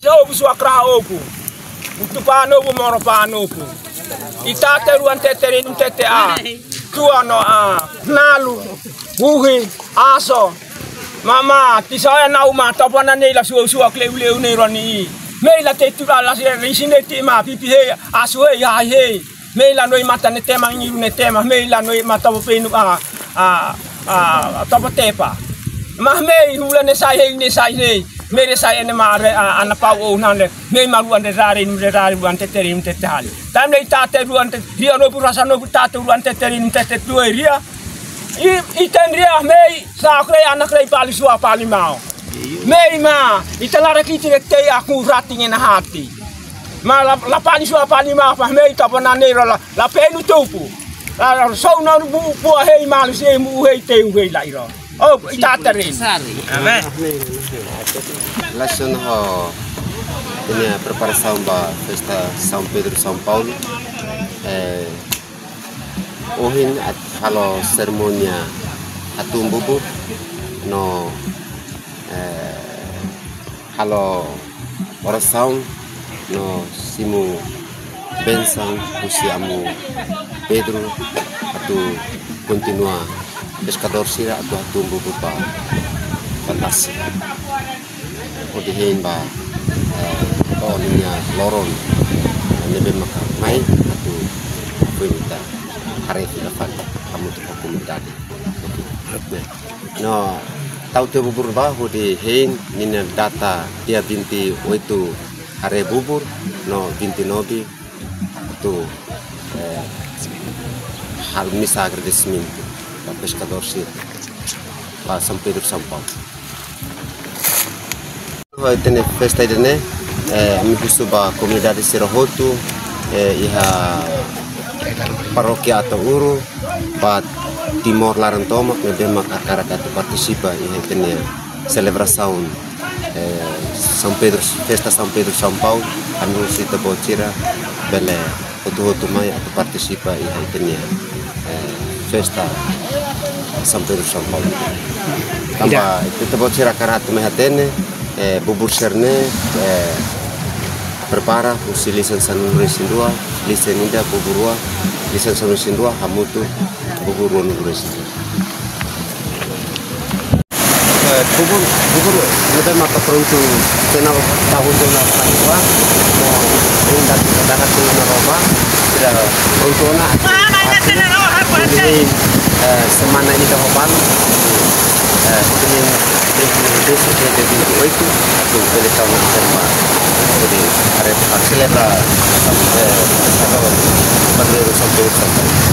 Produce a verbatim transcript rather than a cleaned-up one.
Jobu sua kra oku. Utu pano bu moro pano ku. Ita te ruan tete rin tete a. Tua no a. Nalu. Uhi. Aso. Mama, ti soe na uma topa na nei la sua sua kleu leu nei roni. Mei la te tu la la se rin sine ti ma pipi he. Aso he ya he. Mei la noi mata ne tema ngiru ne tema, mei la noi mata bo penu a, a, a, topa tepa. Mah mei hula ne sai hei ne sai hei, mei ne sai ene mare a, ana pau o nan le, mei malu ande rare nu de rare bu ante tere nu te tali. Tam le ita te bu ante, ria no bu rasa no bu ta te bu ante tere nu te te tu e ria. I, i ten ria mei, sa kre ana kre pali sua pali mau. Mei ma, ita lara ki te te aku rating ena hati. Ma la, la pani sua pani ma pa mei ta pa na nei ro la, la penu tupu. La, la sou na bu, bu hei malu se mu hei te u hei la iro. Oh, ita teren. Amen. Langsung ho, ini preparasaun ba festa São Pedro São Paulo. Eh, ohin atu halo serimónia hatun bubur no, eh, halo orasaun no simu bensaun husi amu Pedro atu kontinua peskadór sira atu hatun bubur ba, ba tasi. Hodi hein ba, eh, to'o nia loron, eh, ne'ebé maka mai atu foin ita haree fila fali hamutuk ho komunidade. No, tau tiha bubur ba hodi hein ninia data dia vinte e oito haree bubur, no vinte e nove atu, eh, halo misa agradesimentu ba peskadór sira ba São Pedro São Paulo. Ho ita-nia festa ida-ne'e, eh, ami husu ba komunidade sira hotu, eh, iha parókia Ataúro, ba Timor laran tomak ne'ebé mak hakarak atu partisipa iha ita-nia selebrasaun, eh, São Pedro, festa São Pedro São Paulo, ami husu ita-boot sira bele hotu-hotu mai atu partisipa iha ita-nia, eh, festa São Pedro São Paulo. Tanba ita-boot sira hakarak atu mai hatene, eh, bubur sira-ne'e, eh, prepara husi lisan sanulu-resin-rua, lisan ida bubur rua, lisan sanulu-resin-rua hamutuk bubur ruanulu-resin-rua. Eh, bubur, bubur ne'ebé maka prontu tenau tahu tenau tanua, no inda kita na roba, tidak prontu na. Ini, eh, semana ini dah hobal, eh, ini, ini, ini, ini, ini, itu, itu, jadi tahun yang sama. Jadi, hari, hari selebra, eh, São Pedro, São Pedro.